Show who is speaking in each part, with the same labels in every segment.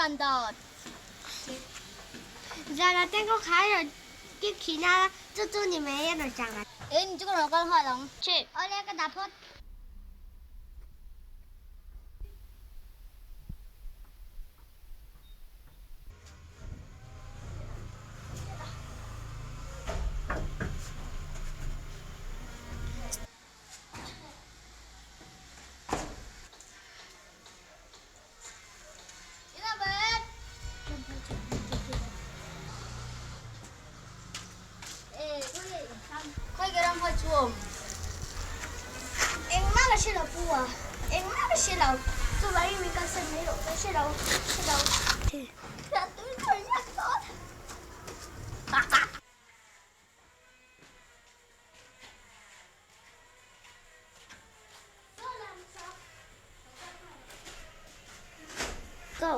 Speaker 1: tan dawn. Zan ah ten kawng kha a rawn kik thin a, chu chu ni mai a rawn chang a. Eng chu ka rawn kal nghal ang. Awle ka dah phawt. Engmah ka hre lo pu a, engmah ka hre lo. Chuvangin min kalsan mai rawh, ka hre lo, hre lo. Go.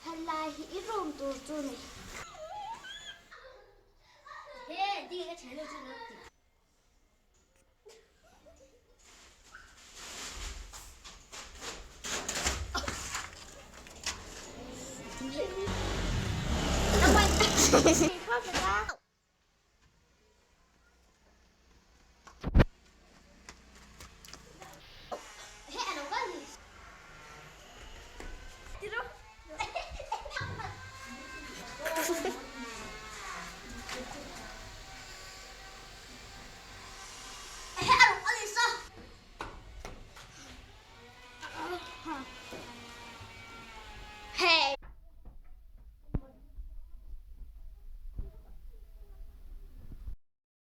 Speaker 1: Helai hi i room tur chu ni.